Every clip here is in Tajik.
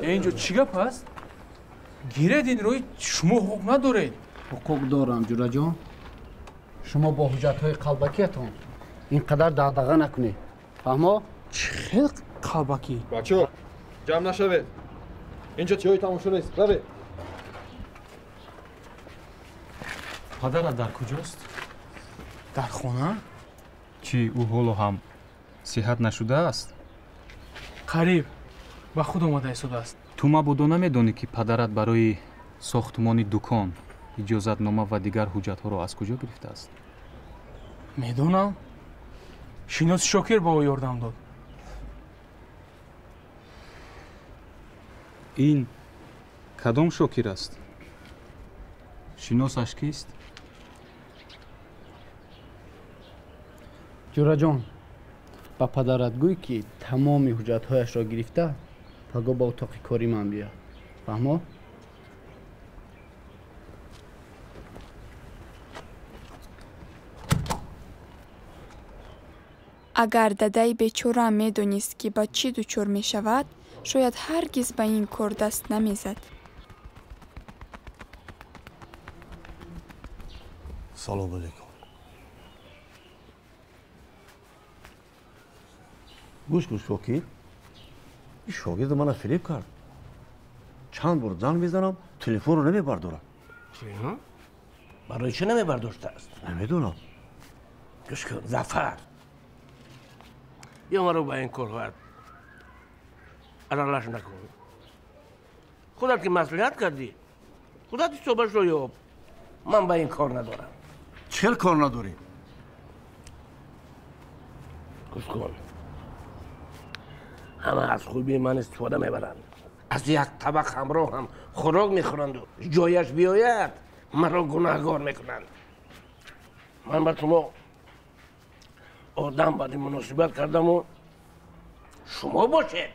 Инҷо чӣ гап аст? Гиред ин рӯи шумо ҳуқуқ надоред. Ҳуқуқ дорам, Ҷураҷон. Шумо бо ҳуҷҷатҳои қалбакиятон ин қадар дағдаға накунед. Фаҳмо? Чӣ хел қалбакӣ? Бачаҳо, ҷамъ нашавед. Инҷо ҷои тамошо нест. Равед. Падарат дар куҷост? Дар хона? Чӣ, ӯ ҳоло ҳам сиҳат нашудааст? Қариб ба худ омада истодааст. Ту мабодо намедонӣ, ки падарат барои сохтмони дукон иҷозатнома ва дигар ҳуҷҷатҳоро аз куҷо гирифтааст? Медонам. Шиноси Шокир ба ӯ ёрдам дод. Ин кадом Шокир аст? Шиносаш кист? Ҷураҷон, ба падарат гӯй, ки тамоми ҳуҷҷатҳояшро гирифта паго ба утоқи кори ман биё. Фаҳмо? Агар дадаи бечора медонист, ки ба чӣ дучор мешавад, шояд ҳаргиз ба ин кор даст намезад. Салом алейкум. Гӯш кун, Шокир. Ин шогирд мана фиреб кард. Чанд бор занг мезанам, телефонро намебардорад. Чӣ? Барои чӣ намебардоштааст? Намедонам. Гӯш кун, Зафар. Ё маро ба ин корҳоят аралаш накун. Худат ки маслиҳат кардӣ, худат ҳисобашро ёб. Ман ба ин кор надорам. Чӣ кор надорӣ? Гӯш кун. Ҳама аз хубии ман истифода мебаранд. Аз як табақ ҳамроҳ ҳам хӯрок мехӯранду ҷояш биёяд маро гунаҳгор мекунанд. Ман ба шумо одам баъди муносибат кардаму шумо бошед.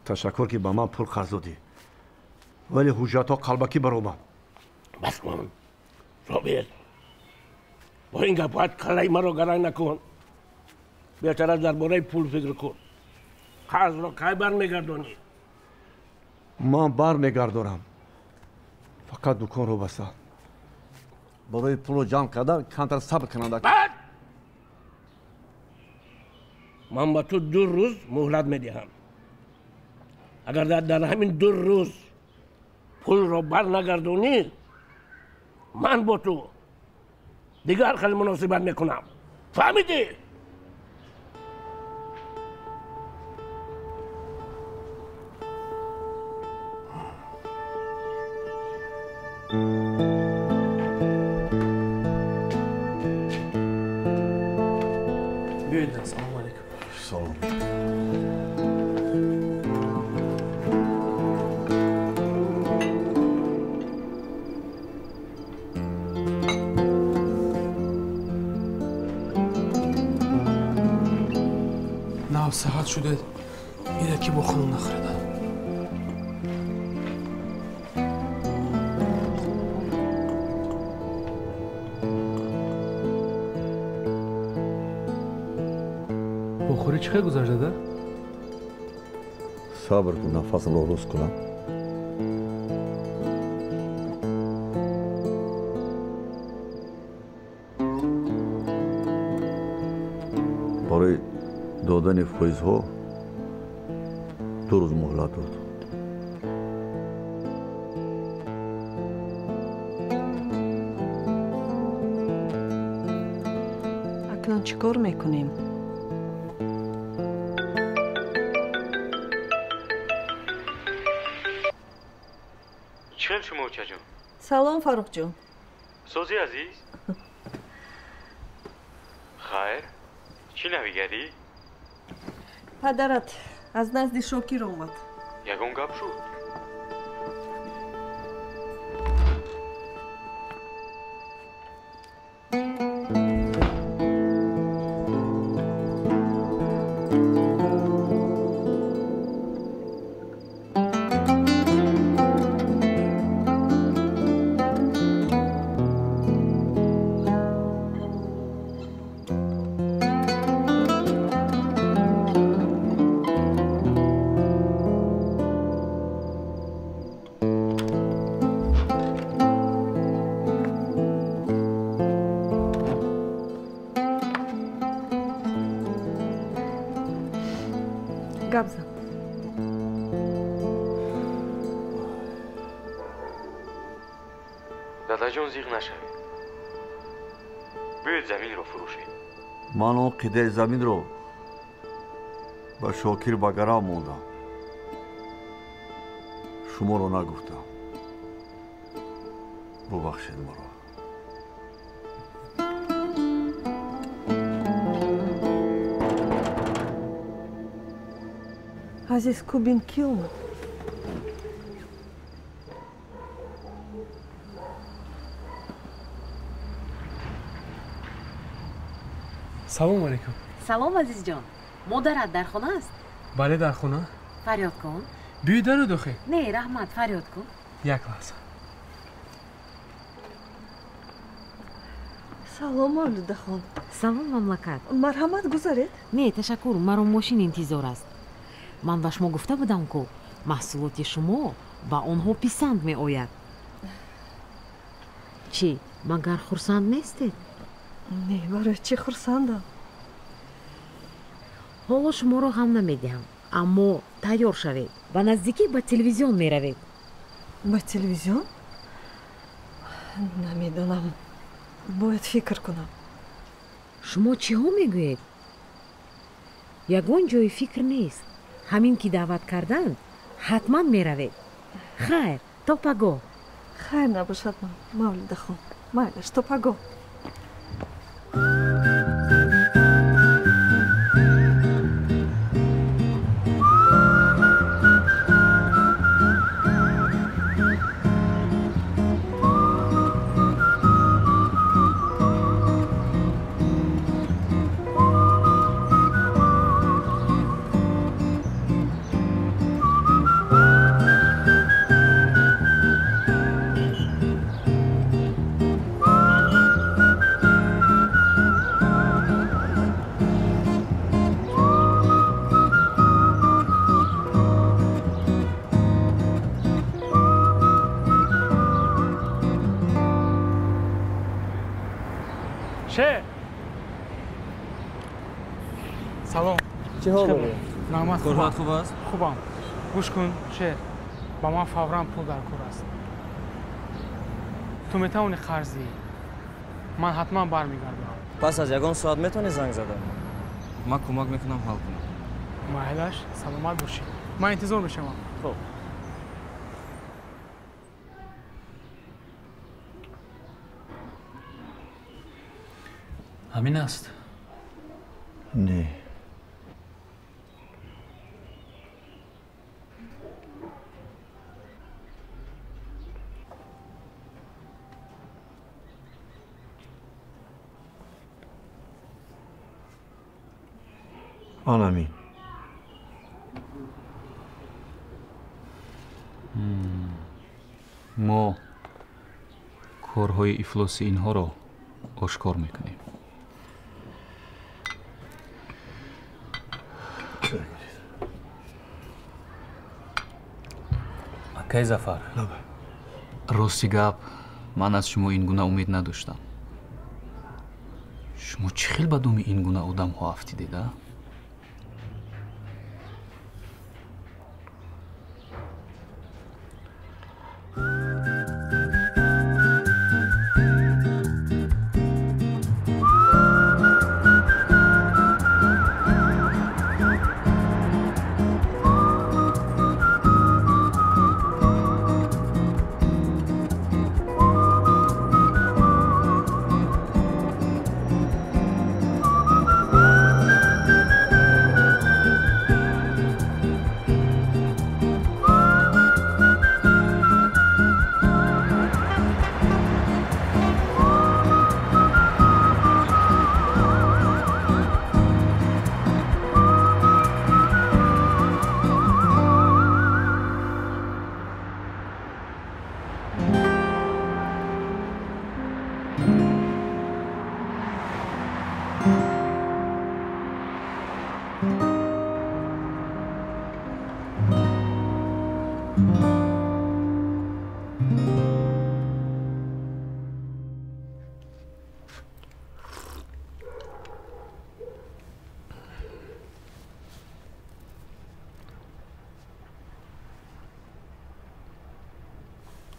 Ташаккур, ки ба ман пул қарз додӣ, вале ҳуҷҷатҳо қалбакӣ баромад. Бас кун, Собир. Бо ин гапҳоят каллаи маро гаранг накун. Беҳтар аст дар бораи пул фикр кун. Қарзро кай бармегардонӣ? Ман бармегардонам. Фақат дуконро баста. Барои пулро ҷамъ кардан камтар сабр кунанда. Бад! Ман ба ту 2 рӯз муҳлат медиҳам. Агар дар ҳамин 2 рӯз пулро барнагардонӣ, ман бо ту дигар хел муносибат мекунам. Фаҳмидӣ? Биёед, салому алейкум. Салом. Нав саҳат шудед, ире ки бо хунун нахӯреда. Бохӯрӣ чӣ хел гузашт, дада? Сабр кун, нафасамро рост кунам. Барои додани фоизҳо 2 рӯз муҳлат дод. Акнун чӣ кор мекунем? Чӣ хел шумо, очаҷон? Салом, Фаррухҷон. Сози азиз? Хайр, чӣ навигарӣ? Падарат аз назди Шокир омад. Ягон гап шуд? Гап зан. Дадаҷон, зиғ нашавед. Биёед заминро фурӯшем. Ман он қидаи заминро ба Шокир ба гарав мондам. Шуморо нагуфтам. Бубахшед маро. Азиз, кубин кӣ омад? Салом алейкум. Салом, азизҷон. Модарат дар хона аст? Бале, дар хона. Фарёд кун. Биёй дару дохил. Не, раҳмат, фарёд кун. Як лаҳза. Салом, Мавлудахон. Салом, мамлакат. Марҳамат, гузаред. Не, ташаккур, маро мошин интизор аст. Ман ба шумо гуфта будам, ку маҳсулоти шумо ба онҳо писанд меояд. Чӣ, магар хурсанд нестед? Не, барои чӣ хурсандам? Ҳоло шуморо ғам намедиҳам, аммо тайёр шавед. Ба наздикӣ ба телевизион меравед. Ба телевизион? Намедонам. Бояд фикр кунам. Шумо чиҳо мегӯед? Ягон ҷои фикр нест. Ҳамин ки даъват карданд, ҳатман меравед. Хайр, то пагоҳ. Хайр набошад, Мавлудахон. Майлаш, то пагоҳ. Шер! Салом. Чӣ ҳол дорӣ? Раҳмат, корҳоят хуб аст? Хубам. Гӯш кун, Шер. Ба ман фавран пул дар кор аст. Ту метавонӣ қарз диҳӣ. Ман ҳатман бармегардам. Пас аз ягон соат метавонӣ занг зада? Ман кӯмак мекунам ҳал кунам. Майлаш, саломат бошӣ. Ман интизор мешавам. Хуб. Ҳамин аст? Не. Анамин. Мо корҳои ифлоси инҳоро ошкор мекунем. Акай Зафар, рости гап, ман аз шумо ин гуна умед надоштам. Шумо чӣ хел ба думи ин гуна одамҳо афтидед, а?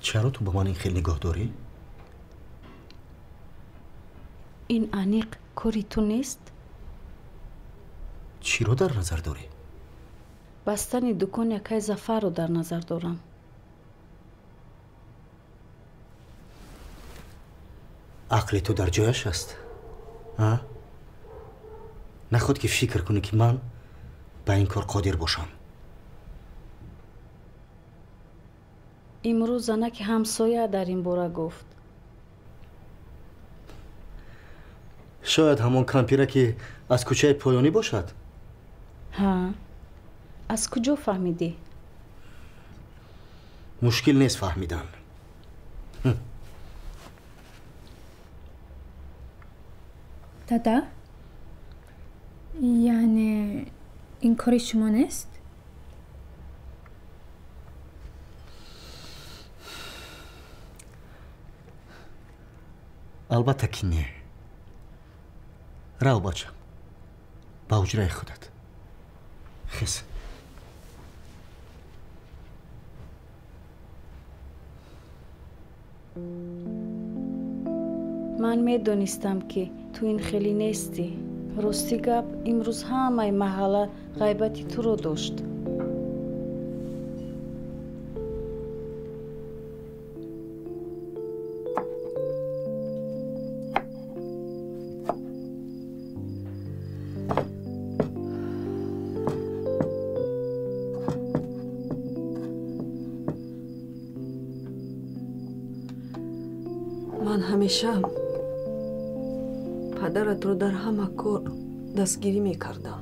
Чаро ту ба ман ин хел нигоҳ дорӣ? Ин аниқ кори ту нест? Чиро дар назар дорӣ? Бастани дукони акай Зафарро дар назар дорам. Ақли ту дар ҷояш аст? А? Наход ки фикр кунӣ, ки ман ба ин кор қодир бошам. Имрӯз занаки ҳамсоя дар ин бора гуфт. Шояд ҳамон кампира, ки аз кӯчаи поёнӣ бошад? Ҳа, аз куҷо фаҳмидӣ? Мушкил нест фаҳмидан. Дада, яъне ин кори шумо нест? Албатта ки не. Рав, бачам, ба ҳуҷраи худат. Хез. Ман медонистам, ки ту ин хеле нестӣ. Рости гап, имрӯз ҳамаи маҳалла ғайбати туро дошт. Ман ҳамеша падаратро дар ҳама кор дастгирӣ мекардам.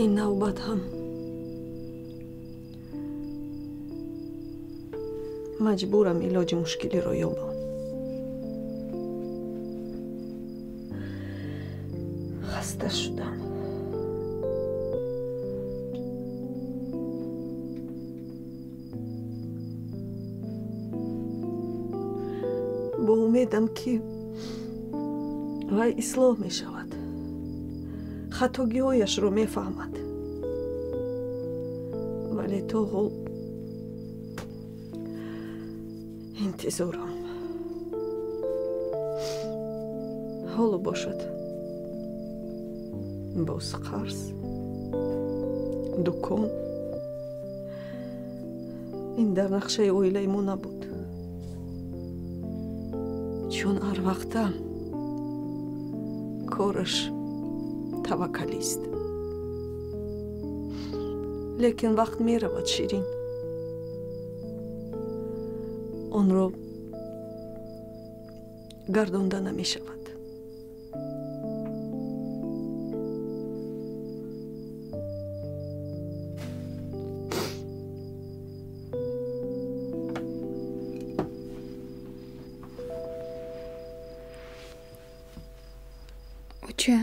Ин навбат ҳам маҷбурам илоҷи мушкилиро ёбам. Хаста шудам. Бо умедам, ки вай ислоҳ мешавад, хатогиҳояшро мефаҳмад, вале то ҳол интизорам. Ҳоло бошад боз қарз, дукон. Ин дар нақшаи оилаи мо набуд, чун ҳар вақта кораш таваккалист. Лекин вақт меравад, Ширин. Онро гардонда намешавад. Оча,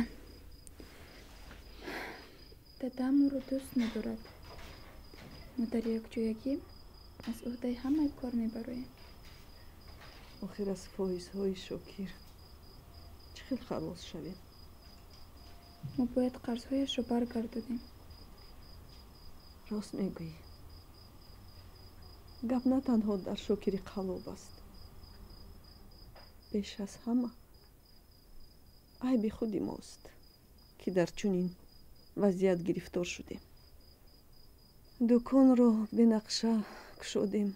дадам ӯро дӯст медорад. Мо дар якҷоягӣ аз ӯҳдаи ҳамаи кор мебароем. Охир аз фоизҳои Шокир чӣ хел халос шавем? Мо бояд қарзҳояшро баргардонем. Рост мегӯӣ. Гап на танҳо дар Шокири қаллоб аст. Беш аз ҳама айби худи мост, ки дар чунин вазъият гирифтор шудем. Дуконро бенақша кушодем,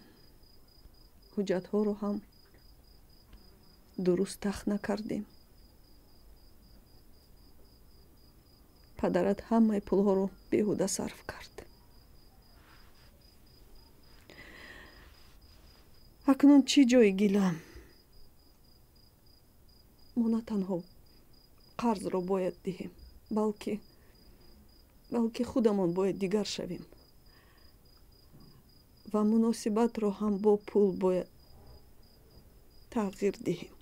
ҳуҷҷатҳоро ҳам дуруст тахт накардем. Падарат ҳамаи пулҳоро беҳуда сарф кард. Акнун чӣ ҷои гила? Мо на танҳо қарзро бояд диҳем, балки худамон бояд дигар шавем ва муносибатро ҳам бо пул бояд тағйир диҳем.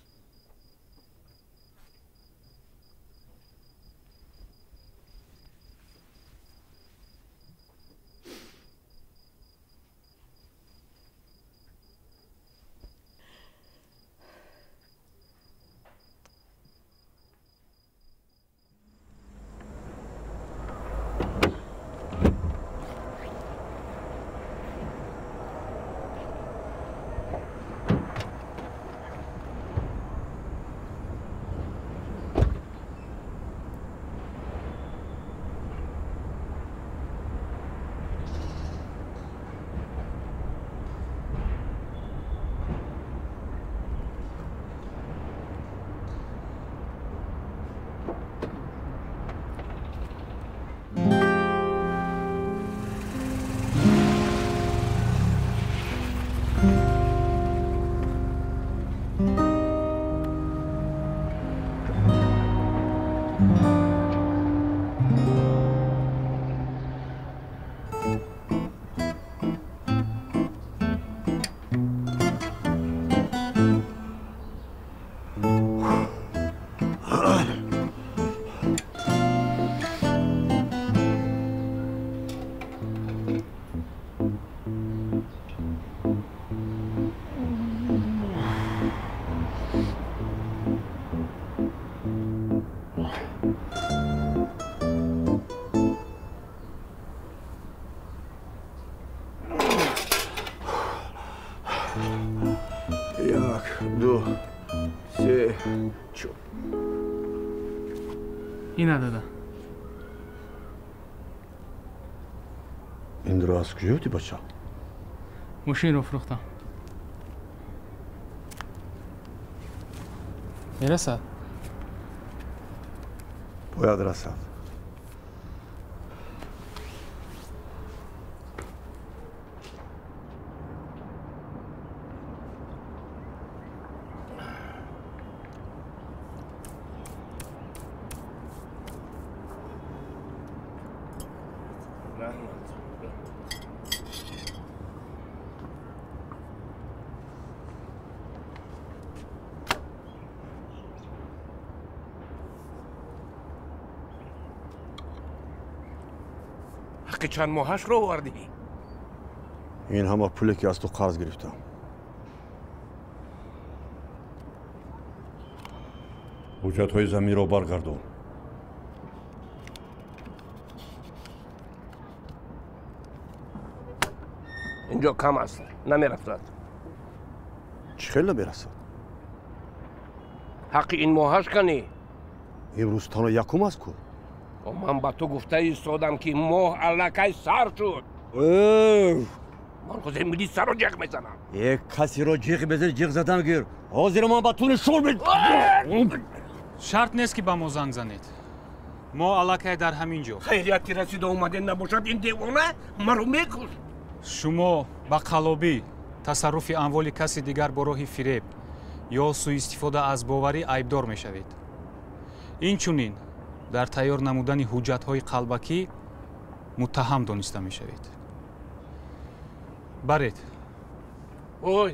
Ина дада. Инро аз куҷо ёфтӣ, бача? Мошинро фурӯхтам. Мерасад? Бояд расад. Ҳаққи чанд моҳашро овардӣ? Ин ҳама пуле ки аз ту қарз гирифтам. Ҳуҷҷатҳои заминро баргардон. Инҷо кам аст, намерасад. Чӣ хел намерасад? Ҳаққи ин моҳаш канӣ? Имрӯз танҳо якум аст ку? Ман ба ту гуфта истодам, ки моҳ аллакай сар шуд. Ман ҳозир милисаро ҷиғ мезанам. Э, касеро ҷиғ мезани, ҷиғ задан гир. Ҳозир ман ба ту нишон мед. Шарт нест, ки ба мо занг занед. Мо аллакай дар ҳамин ҷо. Хайрият ки расида омаден, набошад ин девона маро мекушт. Шумо ба қаллобӣ, тасарруфи амволи каси дигар бо роҳи фиреб ё сӯистифода аз боварӣ айбдор мешавед. Инчунин дар тайёр намудани ҳуҷҷатҳои қалбакӣ муттаҳам дониста мешавед. Баред. Ой,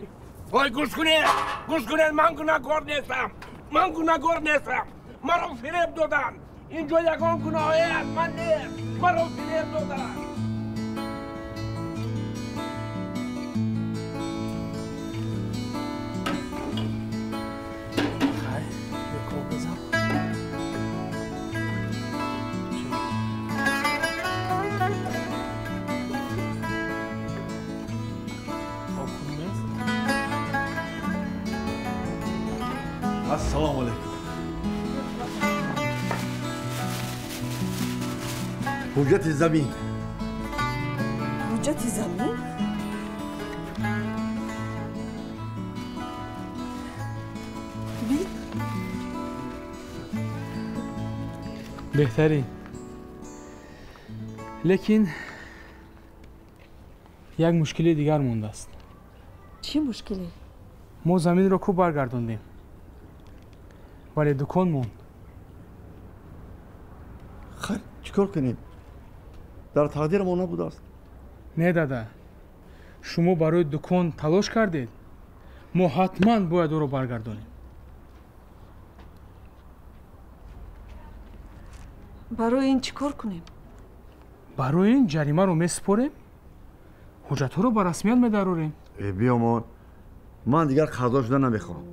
ой, гӯш кунед, гӯш кунед, ман гунаҳкор нестам, ман гунаҳкор нестам. Маро фиреб доданд. Инҷо ягон гуноҳе аз ман нест. Маро фиреб доданд. Ассалому алайкум. Ҳуҷҷати замин. Ҳуҷҷати замин? Бит? Беҳтарин. Лекин як мушкили дигар мондааст. Чӣ мушкиле? Мо заминро ку баргардондем, вале дукон монд. Хайр, чӣ кор кунем? Дар тақдирам он набудааст. Не дада, шумо барои дукон талош кардед, мо ҳатман бояд ӯро баргардонем. Барои ин чӣ кор кунем? Барои ин ҷаримаро месупорем, ҳуҷҷатҳоро ба расмият медарорем. Э, биёмон, ман дигар қарздор шуда намехоҳам.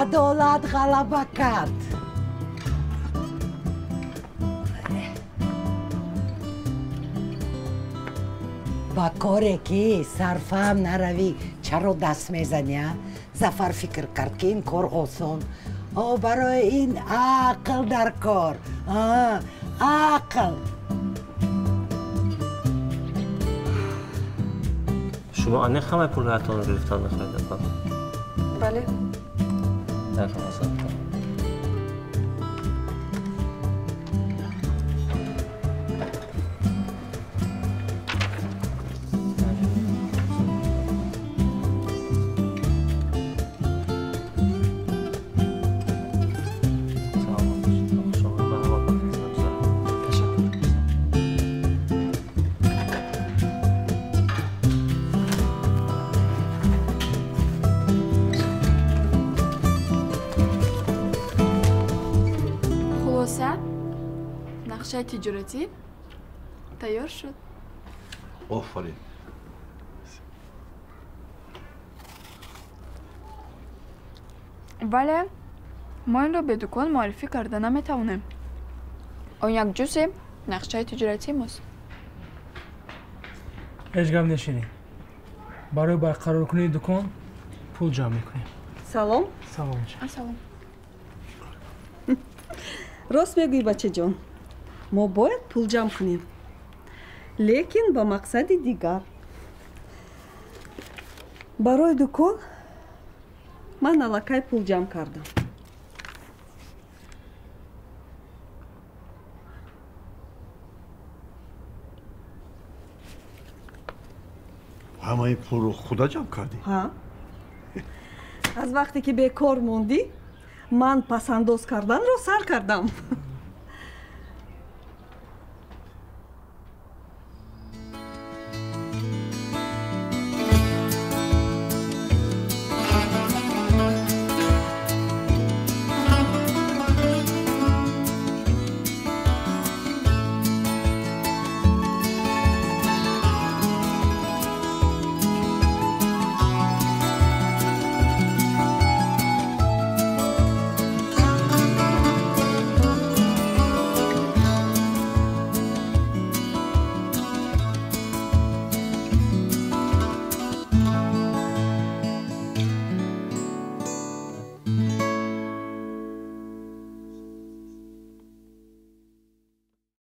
Адолат ғалаба кард. Ба коре ки сарфаҳм наравӣ, чаро даст мезанӣ? А Зафар фикр кард, ки ин кор осон. О, барои ин ақл дар кор, ақл. Шумо аниқ ҳамаи пулҳоятонро гирифтан мехоҳед, апа? Бале. Хулоса, нақшаи тиҷоратӣ тайёр шуд. Офарин. Вале мо инро бе дукон муаррифӣ карда наметавонем. Он як ҷузъи нақшаи тиҷоратии мост. Ҳеҷ гап неширин. Барои барқароркунии дукон пул ҷамъ мекунем. Салом. Салом. Салом. Рост мегӯӣ, бачаҷон, мо бояд пул ҷамъ кунем, лекин ба мақсади дигар. Барои дукон ман аллакай пул ҷамъ кардам. Ҳамаи пулро худа ҷамъ кардӣ? Ҳа, аз вақте ки бекор мондӣ, ман пасандоз карданро сар кардам.